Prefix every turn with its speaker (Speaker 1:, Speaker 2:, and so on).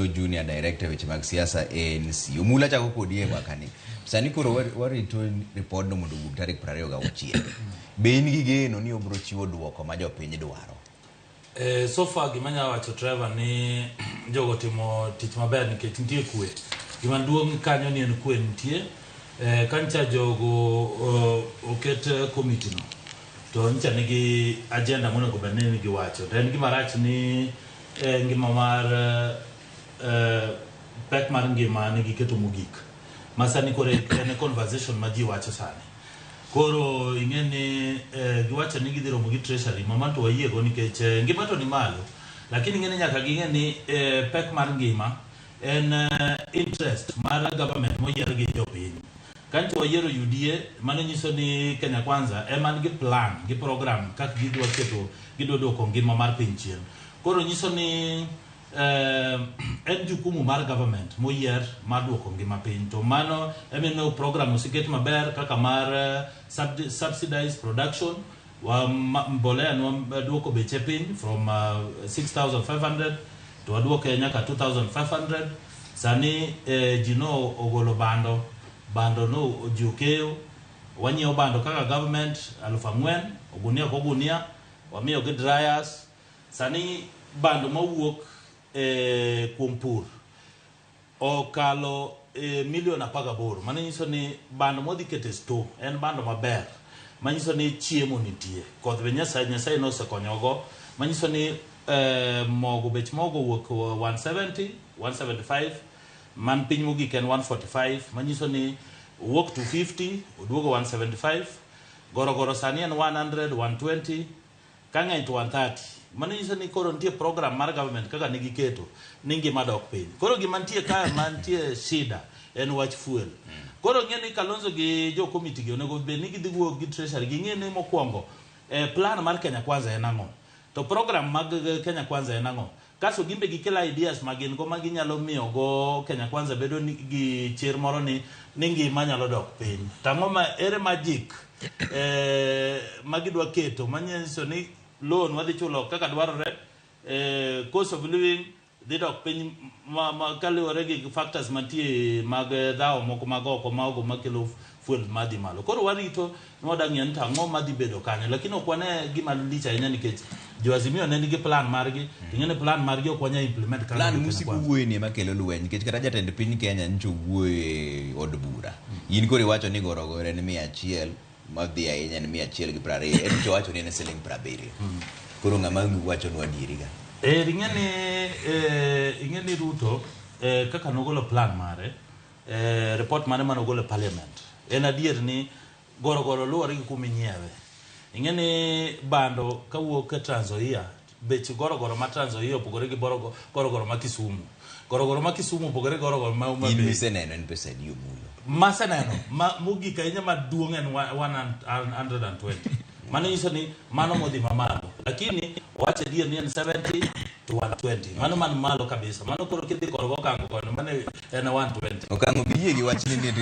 Speaker 1: Omulo Junior Director weche mag siasa ANC. Omulo achako kodi e mbakani. Sani koro warito ripodno mondo owuog tarik 26. Be in gi geno ni obiro chiwo duoko ma jopiny dwaro?
Speaker 2: So far gima anyalo wacho Trevor ni jogo timo tich maber nikech nitie kwe. Gima duong' kanyo ni en kwe nitie. Ka ncha jogo oket committee no to ncha nigi agenda monego bed ni giwacho. To en gima rach ni ngima mar pek mar ngima ne giketo mogik. Ma sani koro en e conversation ma ji wacho sani. Koro ing'e ni giwacho ni gidhi romo gi treasury ma mano to wayiego nikech ngima to ni malo. Lakini ing'e ni nyaka ging'e ni pek mar ngima en interest mar government moyier gi jopiny. Ka ncho wayiero UDA, mano nyiso ni Kenya Kwanza ema nigi plan gi program kaka gidwa keto gidwa duoko ngima mar piny chien. Koro nyiso ni en jukumu mar government moyier mar duoko ngima piny. To mano emineno program oseket maber kaka mar subsidized production wa mbolea nwa duoko beche piny from 6500 to waduoke nyaka 2500. Sani ji no ogolo bando, bando no ji okeyo, wanyiewo bando kaka government 4000 ogunia kogunia, wamiyo gi dryers. Sani bando mawuok kuom pur okalo milion 18. Mano nyiso ni bando modhi keto e store en bando maber, manyiso ni chiemo nitie. Koth be Nyasaye nosekonyogo, manyiso ni mogo, bech mogo owuok 170, 175, man piny mogik en 145, manyiso ni owuok 250 oduogo 175. Gorogoro sani en 100, 120, ka ng'eny to 130. Mano nyiso ni koro nitie program mar government kaka ne giketo ni ngima dok piny. Koro gima nitie kae mantie shida en wach fuel. Koro ng'e ni Kalonzo gi jo committee gi onego bed ni gidhi wuok gi treasury, ging'e ni mokwongo plan mar Kenya Kwanza en ang'o, to program mag Kenya Kwanza en ang'o, kaso gimbe gikel ideas ma gin go ma ginyalo miyo go Kenya Kwanza bedo ni, gi chir moro ni ngima nyalo dok piny. To ang'o ma ere magic ma gidwa keto manyiso ni loan wadhi chulo kaka dwarore, cost of living dhi dok piny ma kaluwore gi factors mantie mag dhawo moko mag oko mago makelo fuel madhi malo. Koro warito ni wadwa ng'iyo ni to ang'o madhi bedo kanyo, lakini ok wane gima lich ahinya nikech jo Azimio ne nigi plan margi. Ing'e ni plan margi ok wanyal implement kaka
Speaker 1: Plan
Speaker 2: jo Kenya
Speaker 1: musiko
Speaker 2: Kwanza.
Speaker 1: Wuoye ni ema kelo lweny nikech kata jatend piny Kenya nyocha owuoyo e od bura. In koro iwacho ni gorogoro en 100, madhi ahinya en 120, en to owacho ni en siling 70. Koro ng'ama wachonwa adieri ka?
Speaker 2: Ing'e ni Ruto kaka nogolo plan mare, report mare manogolo e parliament, en adier ni gorogoro luwore gi kuma inyiewe. Ing'e ni bando kawuok e Trans Nzoia, bech gorogoro ma Trans Nzoia opogore gi gorogoro ma Kisumu. Gorogoro ma Kisumu opogore gi gorogoro ma Homa
Speaker 1: In
Speaker 2: Bay.
Speaker 1: Miseneno en pesa adi, Omulo?
Speaker 2: Maseneno ma mogik ahinya maduong' en 120. Mano nyiso ni mano modhi mamalo, lakini owacho adier ni en 70 to 120, mano man malo kabisa. Mano koro kidhi korgo Okango kono, mano en 120.
Speaker 1: Okang'o biyie gi wachni ni.